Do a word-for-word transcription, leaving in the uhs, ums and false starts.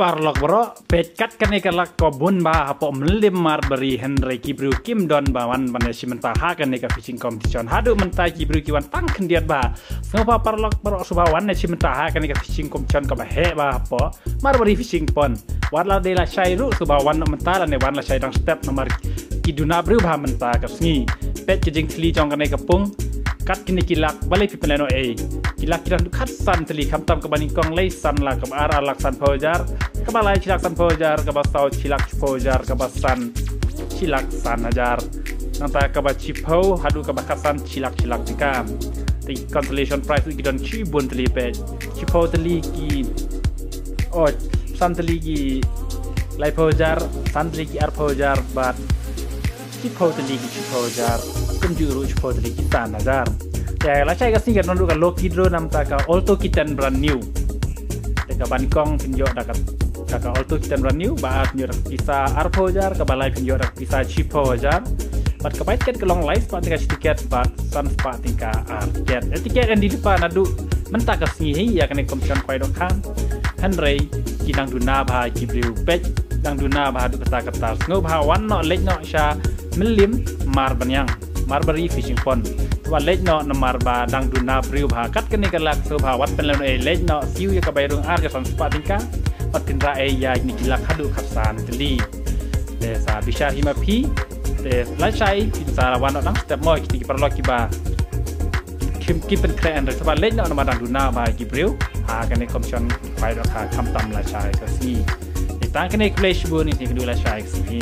Paralok baroh, peit kat kane ka lak ka bun bha hapoh Mylliem Marbari, hynrei ki briew kim don ba wan ban ïashim bynta ha kane ka fishing competition. Haduh mynta ki briew ki wan tang khyndiat bha. Sngewbha paralok baroh sngewbha wan ïashim bynta ha kane ka fishing competition kaba heh bha hapoh Marbari Fishing Pond. Wat la dei lashai ruh sngewbha wan noh mynta lane wan lashai dang step namar ki duna briew bha mynta ka sngi. Peit ka jingthylli jong kane ka pung. Kat kine ki lak balei phi pynlehnohei. Ki lak ki dang khatsan tylli khamtam kaba nyngkong lai san lak, kaba ar ar lak sanphew hajar, kaba lai shi lak sanphew hajar, kaba saw shi lak shiphew hajar, kaba san shi lak san hajar. Nangta kaba shiphew haduh kaba khatsan shi lak shi lak tyngka. Te consolation prize ruh ki don shibun tylli peit. Shiphew tylli ki, oh, san tylli ki laiphew hajar, san tylli ki arphew hajar bad shiphew tylli ki shiphew hajar, kumjuh ruh shiphew tylli ki san hajar. Te lashai ka sngi ka don ruh ka lucky draw namar ka Alto K ten brand new. Te kaba nyngkong phin ïoh da ka, da ka Alto K ten brand new, ba ar phin ïoh da ka pisa arphew hajar, kaba lai phin ïoh da ka pisa shiphew hajar. Bad ka bai tiket ka long lai spah tyngka shi tiket bad san spah tyngka ar tiket. Te tiket ïa ki dei lypa naduh mynta ka sngi hi ïa kane ka competition khwai dohkha. Hynrei ki dang duna bha ki briew, peit dang duna bha haduh katta katta. Sngewbha wan noh, leit noh sha Mylliem Marbaniang, Marbari Fishing Pond. Sngewbha leit noh namar ba dang duna briew bha. Kat kane ka lak sngewbha wat pynlehnohei, leit noh siew ïa ka bai rung ar ka san spah tyngka. Wat pynrah ei ïa kine ki lak haduh khatsan tylli. Te sa bishar hi ma phi. Te lashai phin sa wan noh dang step mo, kiti ki paralok kiba kim, ki pynkhreh hynrei sngewbha leit noh namar dang duna bha ki briew ha kane ka competition khwai dohkha khamtam lashai ka sngi. Te tang kane, khublei shibun, ïa kane ka dei lashai ka sngi.